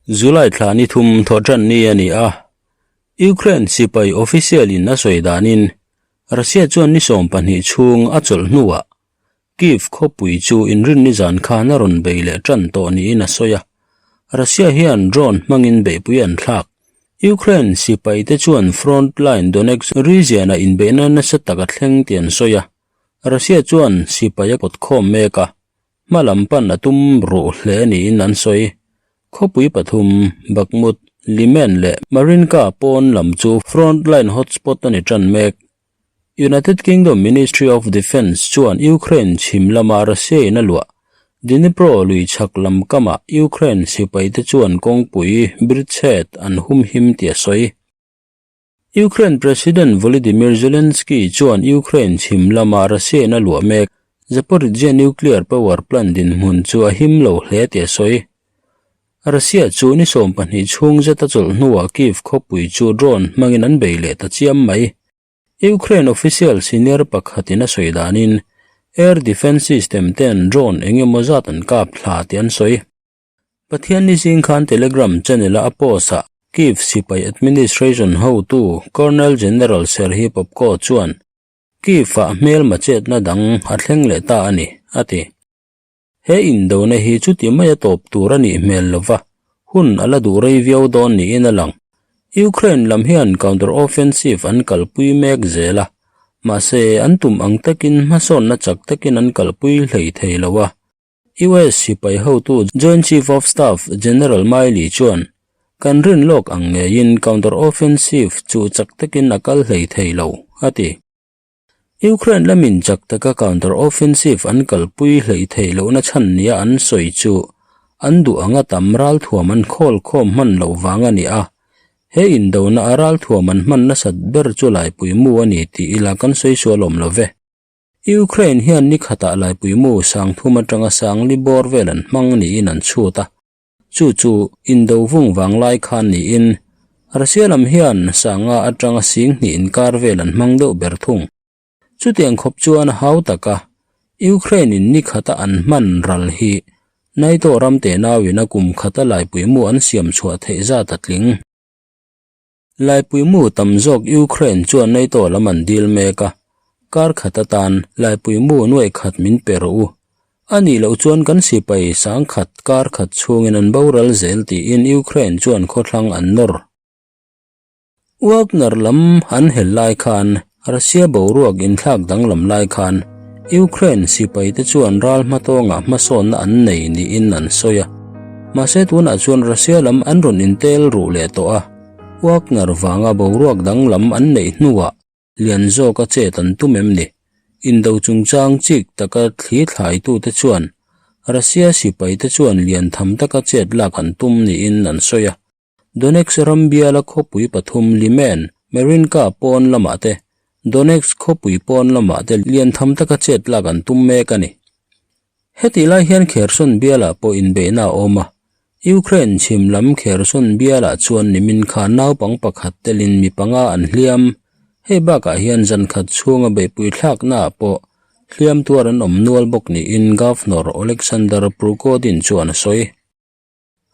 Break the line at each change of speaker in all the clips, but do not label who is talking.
July thla ni thum thawhtan ni a ni a, Ukraine sipai official in a sawi danin Russia chuan ni 12 chhung a chawlh hnuah Kyiv khawpui chu inrinni zan khan a rawn bei leh tan tawh niin a sawi a. Russia hian drone hmangin beihpui an thlak. Ukraine sipaite chuan front line Donetsk region-ah inbeihna nasa tak a thleng tih an sawi a. Russia chuan sipai a kawtkhawm mek a, hma lam pan a tum ruh hle niin an sawi. Khawpui pathum, Bakhmut, Lyman leh Marinka pawn lam chu front line hotspot a ni tan mek. United Kingdom Ministry of Defence chuan Ukraine chhim lama Russia in a luah Dnipro lui chhak lam kamah Ukraine sipaite chuan kawngpui bridgehead an humhim tih a sawi. Ukraine President Volodymyr Zelensky chuan Ukraine chhim lama Russia in a luah mek Zaporizhzhia nuclear power plant dinhmun chu a him lo hle tih a sawi. Russia chu ni 12 chhung zet a chawlh hnuah Kyiv khawpui chu drone hmangin an bei leh ta chiam mai. Ukraine official senior pakhatin a sawi danin air defence system ten drone eng emaw zat an kap thla tih an sawi. Pathian ni zing khan Telegram channel-a a post-ah Kyiv sipai administration hotu Colonel General Serhiy Popko chuan Kyiv-ah hmelma chetna dang a thleng leh ta a ni, a ti. He indona hi chuti maia tawp tur a nih hmel lova, hun a la duh rei viau dawn niin a lang. Ukraine lam hian counter-offensive an kalpui mek zel a, mahse an tum ang takin hmasawnna chak takin an kalpui hlei thei lo a. US sipai hotu Joint Chief of Staff General Milley chuan, Kan rin lawk ang ngeiin counter-offensive chu chak takin a kal hlei thei lo, a ti. Ukraine lamin chak taka counter-offensive an kalpui hlei thei lohna chhan nia an sawi chu an duh anga tam ralthuam an khawl khawm hman loh vang a ni a. He indona a ralthuam an hman nasat ber chu laipuimu a ni tih ila kan sawi sual awm lo ve. Ukraine hian ni khatah laipuimu sangthum atanga sangli bawr vel an hmang niin an chhut a, chu chu indo vung vang lai khan niin Russia lam hian sanga atanga sing hnih inkar vel an hmang deuh ber thung. Chutiang khawp chuan a hau tak a, Ukraine in ni khata an hman ral hi NATO ram tenauin a kum khata laipuimu an siam chhuah theih zat a tling. Laipuimu tam zawk Ukraine chuan NATO lam an dil mek a, kar khat atan laipuimu nuaih khat min pe rawh u. A nih loh chuan kan sipai sangkhat kar khat chhungin an boral zel tiin Ukraine chuan khawthlang an nawr. Wagner lam an hel lai khan Russia boruak inthlak danglam lai khan Ukraine sipaite chuan ral hmatawngah hmasawnna an nei niin an sawi a. Mahse tunah chuan Russia lam an rawn intel ruh leh tawh a, Wagner vanga boruak danglam an neih hnuah lian zawka chet an tum em ni? Indo chungchang chik taka thli thlaitute chuan Russia sipaite chuan lian tham taka chet lak an tum niin an sawi a. Donetsk ram biala khawpui pathum Liman, Marinka pawn lamah te, Donetsk khawpui pawn lamah te lian tham taka chet lak an tum mek a ni. Hetih lai hian Kherson bialah pawh inbeihna a awm a, Ukraine chhim lam Kherson bialah chuan nimin khan naupang pakhat telin mi panga an hliam. Hei bakah hian zan khat chhunga beihpui thlaknaah pawh hliam tuar an awm nual bawk niin Governor Oleksandr Prukhodin chuan a sawi.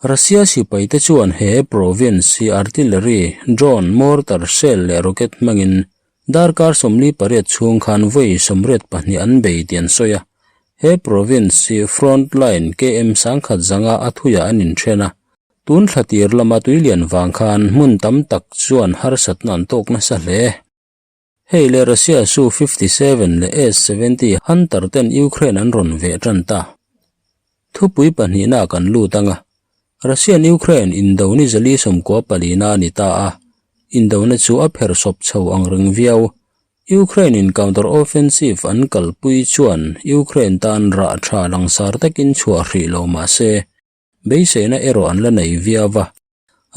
Russia sipaite chuan he province hi artillery, drone, mortar, shell leh rocket hmangin darkar 48 chhung khan vawi 82 an bei tih an sawi a. He province hi front line km 1005 a thuiah an inthen a. Tun thla tir lama tuilian vang khan hmun tam tak chuan harsatna an tawk nasa hle. Hei leh Russia Su 57 leh S 70 Hunter ten Ukraine an rawn veh tan ta. Thupui pahnihna kan lut ang a, Russian Ukraine indo ni zali sawmkua palina a ni ta a, indona chu a pher sawp chho ang reng viau. Ukraine in counter offensive an kalpui chuan Ukraine tan rah tha langsar takin chhuah hrih lo mah se, beiseina erawh an la nei viau va.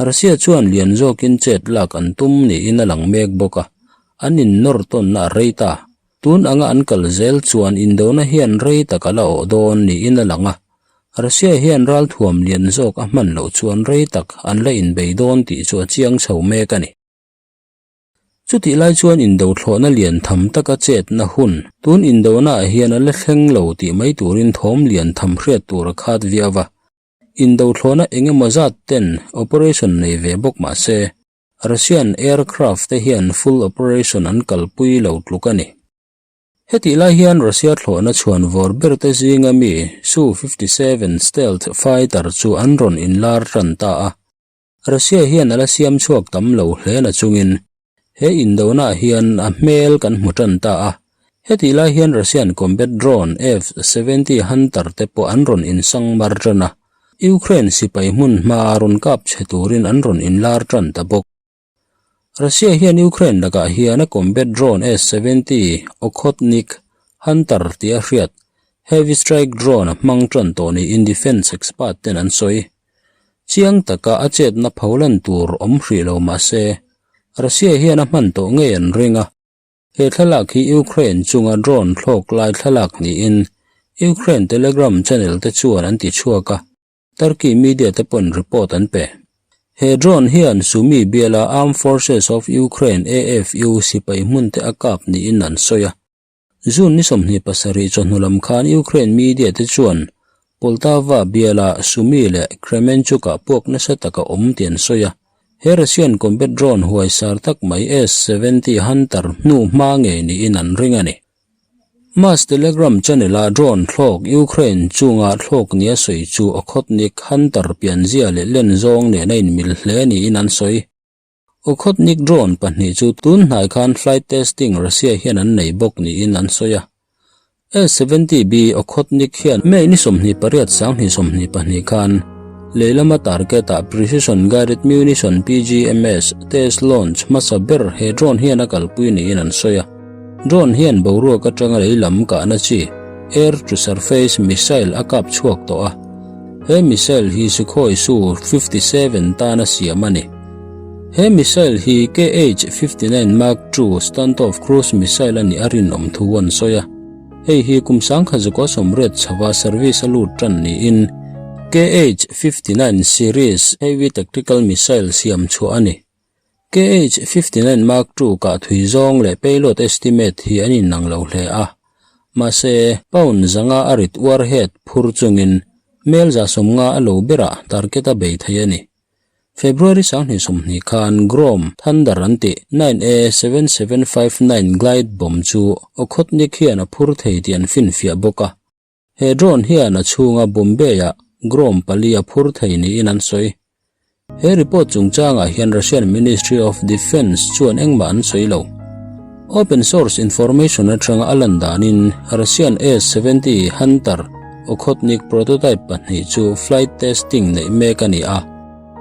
Russia chuan lian zawkin chet lak an tum niin a lang mek bawk a, an innawr tawnna a rei ta. Tun anga an kal zel chuan indona hian rei tak a la awh dawn niin a lang a, Russia hian ralthuam lian zawk a hman loh chuan rei tak an la inbei dawn tih chu a chiang chho mek a ni. Chutih lai chuan indo thlawhna lian tham taka chetna hun tun indonaah hian a la thleng lo tih mai turin thawm lian tham hriat tur a khat viau va. Indo thlawhna eng emaw zat ten operation nei ve bawk mah se, Russian aircraft te hian full operation an kalpui lo tluk a ni. Hetih lai hian Russia thlawhna chhuan vawr ber te zinga mi Su-57 stealth fighter chu an rawn inlar tan ta a. Russia hian a la siam chhuak tam lo hle na chungin he indonaah hian a hmel kan hmu tan ta a. Hetih lai hian Russian combat drone F-70 Hunter te pawh an rawn insang mar tan a, Ukraine sipai hmun hmaa rawn kap chhe turin an rawn inlar tan ta bawk. Russia hian Ukraine lakah hian a combat drone S-70 Okhotnik Hunter tih a hriat heavy strike drone a hmang tan tawh niin defence expert ten an sawi. Chiang taka a chetna pholan tur awm hrih lo mah se, Russia hian a hman tawh ngei an ring a. He thlalak hi Ukraine chunga drone thlawk lai thlalak niin Ukraine Telegram channel te chuan an ti chhuak a. Turkey media te pawn report an pe. He drone hian Sumy biala Armed Forces of Ukraine, AFU, sipai hmun te a kap niin an sawi a. June ni 27 chawhnu lam khan Ukraine media te chuan Poltava biala Sumy leh Kremenchuk-ah puak nasa tak a awm tih an sawi a. He Russian combat drone huaisar tak mai S-70 Hunter hnu hma ngei niin an ring a ni. Mass Telegram channel-a drone thlawk Ukraine chunga thlawk nia sawi chu Okhotnik Hunter pianzia leh len zawng nen a inmil hle niin an sawi. Okhotnik drone pahnih chu tun hnai khan flight testing Russia hian an nei bawk niin an sawi a. S-70B Okhotnik hian May ni 28 2022 khan lei lama target-ah Precision Guided Munition, PGMS, test launch hmasa ber he drone hian a kalpui niin an sawi a. Drone hian boruak atanga lei lam kahna chi air to surface missile a kap chhuak tawh a. He missile hi Sukhoi Su 57 tana siam a ni. He missile hi KH-59 Mark II standoff cruise missile a nih a rinawm thu an sawi a. Hei hi kum sangkhat zakua sawmriat chhova service a lut tan niin KH-59 series heavy tactical missile siam chhuah a ni. KH-59 Mark II kah thui zawng leh payload estimate hi an inang lo hle a. Mahse, pound zanga a rit warhead phur chungin mel 150 a lo berah target a bei thei a ni. February 2020 khan Grom Thunder an tih 9A7759 glide bomb chu Okhotnik hian a phur thei tih an finfiah bawk a. He drone hian a chhunga Bombay-ah Grom pali a phur thei niin an sawi. He report chungchangah hian Russian Ministry of Defence chuan engmah an sawi lo. Open source information atanga a lan danin Russian S-70 Hunter Okhotnik prototype pahnih chu flight testing neih mek a ni a.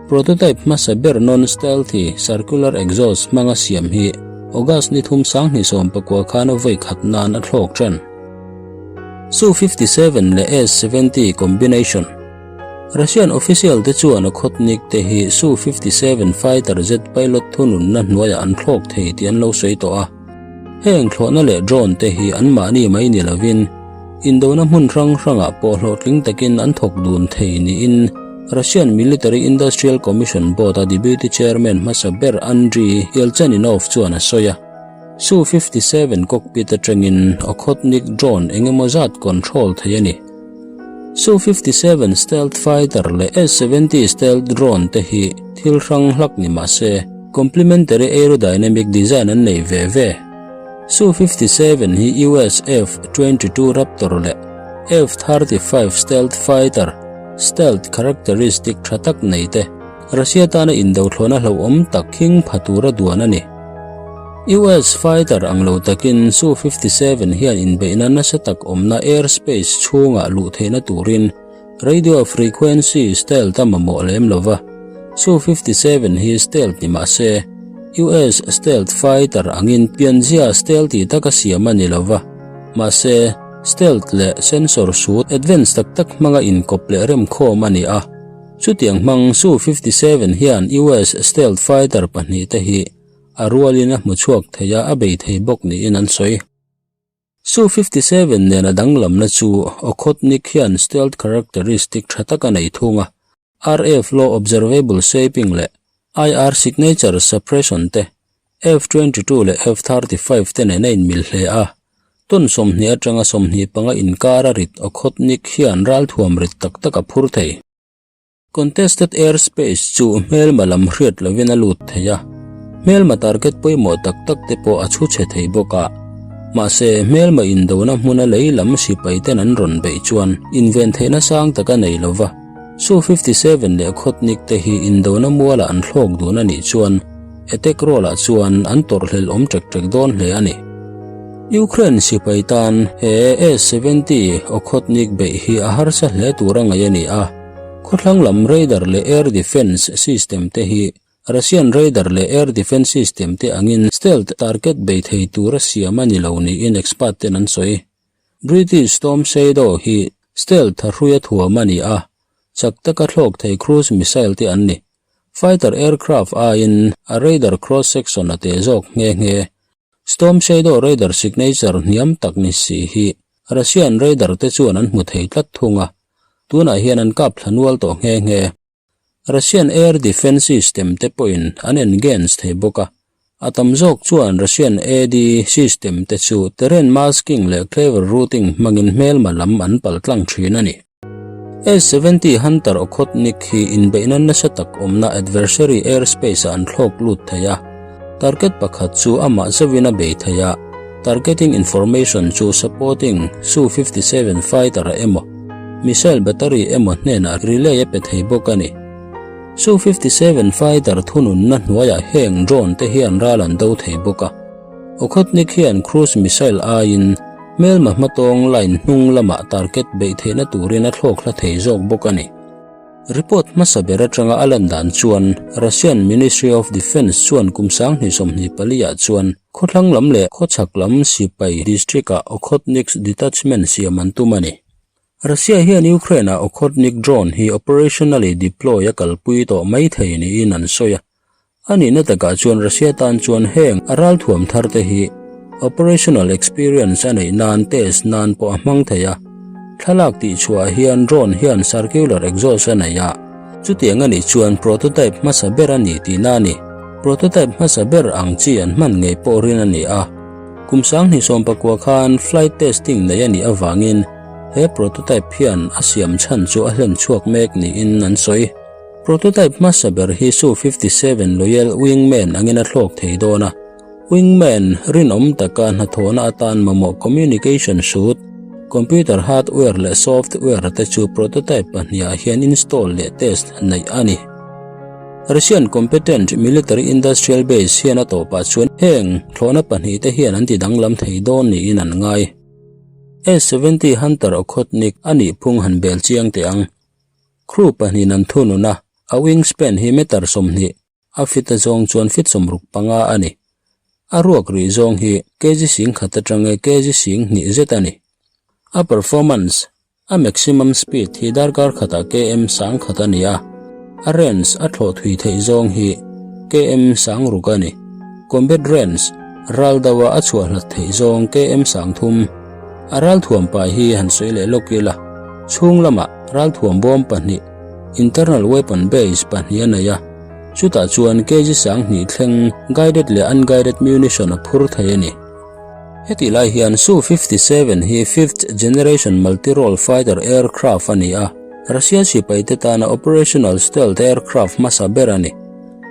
Prototype hmasa ber non-stealthy circular exhaust hmanga siam hi August ni thum 2019 khan a vawi khat nan a thlawk tan. Su-57 leh S-70 combination Russian official te chuan Okhotnik te hi Su-57 fighter jet pilot thununna hnuaiah an thlawk thei tih an lo sawi tawh a. Heng thlawhna leh drone te hi anmahni mai ni lovin indona hmun hrang hrangah pawh hlawhtling takin an thawk dun thei niin Russian Military Industrial Commission Board-a Deputy Chairman hmasa ber Andriy Yelchaninov chuan a sawi a. Su-57 cockpit atangin Okhotnik drone eng emaw zat control thei a ni. Su-57 stealth fighter leh S-70 stealth drone te hi thil hrang hlak ni mah se, complementary aerodynamic design an nei ve ve. Su-57 hi US F-22 Raptor leh F-35 stealth fighter stealth characteristic tha tak nei te Russia tana indothlawhna hlauhawm tak khing pha tura duan a ni. US fighter ang lo takin Su-57 hian inbeihna nasa tak awmna airspace chhungah luh theihna turin radio frequency stealth a mamawh lem lo va. Su-57 hi stealth ni mah se, US stealth fighter angin pianzia stealthy taka siam a ni lo va. Mahse, stealth leh sensor sut advance tak tak hmanga inkawp leh remkhawm a ni a. Chutiang hmang Su-57 hian US stealth fighter pahnihte hi a rualin a hmu chhuak thei a, a bei thei bawk niin an sawi. Su-57 nen a danglamna chu Okhotnik hian stealth characteristic tha tak a nei thung a, RF low observable shaping leh IR signature suppression te, F-22 leh F-35 te nen a inmil hle a. Ton 20 atanga 25 inkara rit Okhotnik hian ralthuam rit tak tak a phur thei. Contested airspace chu hmelma lam hriat lovin a lut thei a, hmelma target pawimawh tak tak te pawh a chhu chhe thei bawk a. Mahse, hmelma indona hmuna lei lam sipai ten an rawn beih chuan inven theihna sang tak a nei lo va, Su 57 leh Khotnik te hi indona mualah an thlawk dun a nih chuan attack role-ah chuan an tawrhhlelh awm ṭek ṭek dawn hle a ni. Ukraine sipai tan he S-70 Okhotnik beih hi a harsa hle tur a ngaih a ni a, khawthlang lam radar leh air defence system te hi Russian radar leh air defence system te angin stealth target bei thei tura siam a ni lo niin expert ten an sawi. British Storm Shadow hi stealth thahrui a thuam a ni a, chak taka thlawk thei cruise missile te an ni. Fighter aircraft aiin a radar cross section a teh zawk nghe nghe. Storm Shadow radar signature hniam tak ni si hi Russian radar te chuan an hmu thei tlat thung a, tunah hian an kap thla nual tawh nghe nghe. Russian air defence system te pawhin an engage thei bawk a, a tam zawk chuan Russian AD system te chu terrain masking leh clever routing hmangin hmelma lam an paltlang thin a ni. S-70 Hunter Okhotnik hi inbeihna nasa tak awmna adversary airspace-ah an thlawk lut thei a, target pakhat chu amah zauhin a bei thei a, targeting information chu supporting Su-57 fighter a emaw, missile battery emaw hnenah relay a pe thei bawk a ni. Su-57 fighter thununna hnuaiah heng drone te hian ral an do thei bawk a. Okhotnik hian cruise missile aiin hmelma hmatawng line hnung lamah target beih theihna turin a thlawk hla thei zawk bawk a ni. Report hmasa ber atanga a lan dan chuan Russian Ministry of Defence chuan kum 2024 ah chuan khawthlang lam leh khawchhak lam sipai district-ah Okhotnik's detachment siam an tum a ni. Russia hian Ukraine-ah Okhotnik drone hi operationally deploy a kalpui tawh mai thei niin an sawi a. A nihna takah chuan Russia tan chuan heng a ralthuam thar te hi operational experience a neih nan test nan pawh a hmang thei a. Thlalak tih chhuah hian drone hian circular exhaust a nei a, chutiang a nih chuan prototype hmasa ber a ni tihna a ni. Prototype hmasa ber ang chi an hman ngei pawh rin a ni a. Kum 2019 khan flight testing nei a nih avangin he prototype hian a siam chhan chu a hlen chhuak mek niin an sawi. Prototype hmasa ber hi Su-57 Loyal Wingman angin a thlawk thei dawn a. Wingman rinawm taka hnathawhna atan mamawh communication suit, computer hardware leh software te chu prototype pahnihah hian install leh test neih a ni. Russian competent military industrial base hian a tawpah chuan heng thlawhna pahnihte hian an tidanglam thei dawn niin an ngai. S-70 Hunter Okhotnik a nih phung han bel chiang teh ang. Crew pahnihin an thunun a, a wingspan hi meter 20, a fit a zawng chuan fit 65 a ni. A ruak rih zawng hi kg 10,000 atanga kg 2,000 zet a ni. A performance, a maximum speed hi darkar khatah km 1,000 a ni a, a range a thlawh thui theih zawng hi km 6,000 a ni. Combat range, ral deuha a chhuah hlat theih zawng km 3,000. A ralthuam pai hi han sawi leh lawk ila, chhung lamah ralthuam bawm pahnih, internal weapon base, pahnih a nei a, chutah chuan kg 2000 thleng guided leh unguided munition a phur thei a ni. Hetih lai hian Su-57 hi fifth generation multi-role fighter aircraft a ni a, Russia sipaite tana operational stealth aircraft hmasa ber a ni.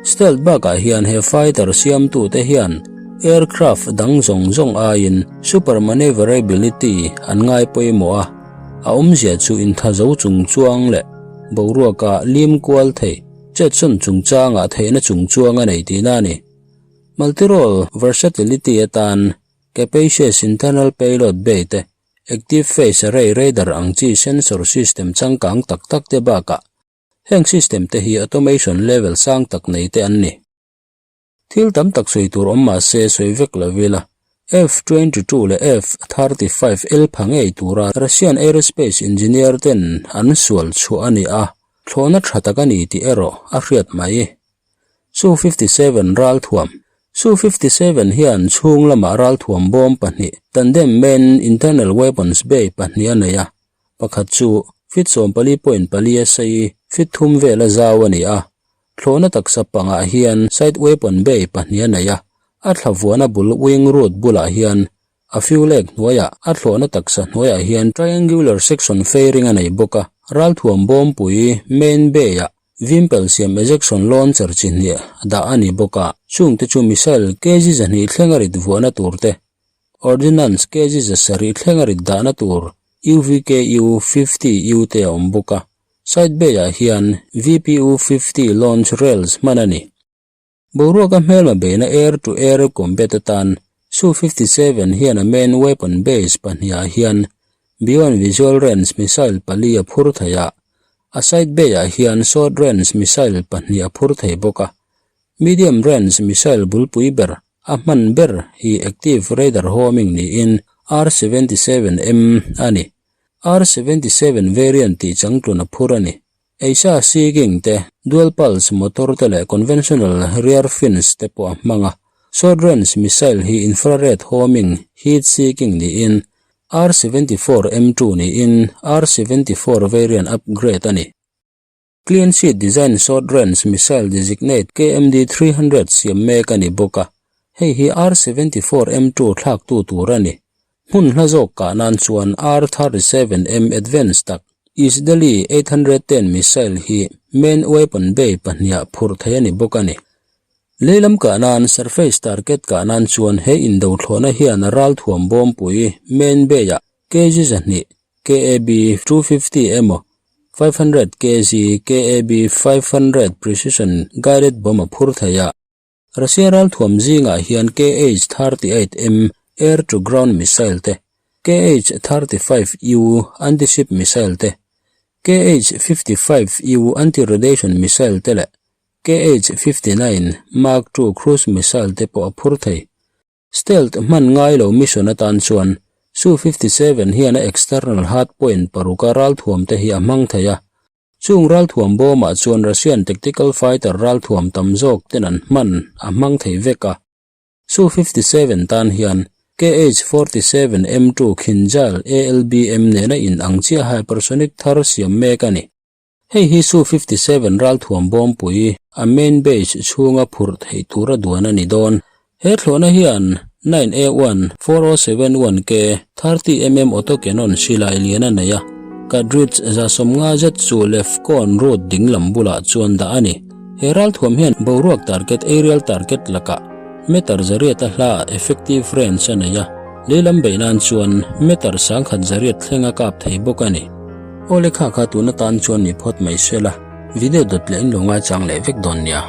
Stealth bakah hian he fighter siamtute hian aircraft dang zawng zawng aiin super maneuverability an ngai pawimawh a, a awmzia chu inthazo chungchuang leh boruaka lim kual thei, chetsawn chungchangah theihna chungchuang a nei tihna a ni. Multirole versatility atan capacious internal payload bay te, active phase array radar ang chi sensor system changkang tak tak te bakah Heng system te hi automation level sang tak nei te an ni. Thil tam tak sawi tur awm mah se sawi vek lo ila, F-22 leh F-35 el pha ngei tura Russian aerospace engineer ten an sual chhuah a ni a, thlawhna tha tak a ni tih erawh a hriat mai. Su-57 ralthuam Su-57 hian chhung lamah ralthuam bawm pahnih, tandem main internal weapons bay pahnih a nei a, Pakhat chu fit 14.4 a sei, fit thum vel a zau a ni a. Thlawhna taksa pangah hian side weapon bay pahnih a nei a, a thla vuahna bul wing root bulah hian a fuel egg hnuaiah a thlawhna taksa hnuaiah hian triangular section fairing a nei bawk a. Ralthuam bawmpui main bay-ah Vimpel siam ejection launcher chi hnih dah a ni bawk a, chungte chu missile kg 200 thlenga rit vuahna tur te, ordnance kg 700 thlenga rit dahna tur UVKU 50 U te a awm bawk a. Side bay-ah hian VPU 50 launch rails hman a ni. Boruaka hmelma beihna air to air combat atan Su 57 hian a main weapon base pahnihah hian beyond visual range missile pali a phur thei a, a side bay-ah hian short range missile pahnih a phur thei bawk a. Medium range missile bulpui ber a hman ber hi active radar homing niin R-77M a ni. R-77 variant tih changtlun a phur a ni. Eisa Sea King te, dual pulse motor te leh conventional rear fins te pawh a hmang a. Short range missile hi infrared homing heat seeking niin R 74 M2 niin R 74 variant upgrade a ni. Clean sheet design short range missile designate KMD 300 siam mek a ni bawk a, hei hi R 74 M2 thlaktu tur a ni. Hmun hla zawk kah nan chuan R 37 M advance tak Izdeli 810 missile hi main weapon bay pahniha phurh thei a ni bawk a ni. Lei lam kah nan surface target kah nan chuan he indo thlawhna hian ralthuam bawmpui main bay-ah kg 200 KAB 250 emaw 500 kg KAB 500 precision guided bomb a phur thei a. Russia ralthuam zingah hian KH-38M air-to-ground missile te, KH-35U anti-ship missile te, KH-55U anti-radiation missile te leh KH-59 Mark II cruise missile te pawh a phur thei. Stealth hman ngai lo mission atan chuan Su-57 hian a external hardpoint paruka ralthuam te hi a hmang thei a. Chung ralthuam bawmah chuan Russian tactical fighter ralthuam tam zawk ten an hman a hmang thei vek a. Su 57 tan hian KH 47 M 2 Kinzhal ALBM nena in ang chiah hypersonic thar siam mek a ni. Hei hi Su 57 ralthuam bawmpui a main base chhunga phurh theih tura duan a ni dawn. He thlawhna hian nine A one four o seven one K 30 mm autocannon silai lian a nei a, cartridge 150 zet chu left kawn road ding lam bulah chuan dah a ni. He ralthuam hian boruak target aerial target lakah meter 800 a hla effective range a nei a, lei lam beih nan chuan meter 1100 thleng a kap thei bawk a ni. Aw lekha kha tun atan chuan mi phawt mai se la, video dawt leh in lo ngaichang leh vek dawn nia.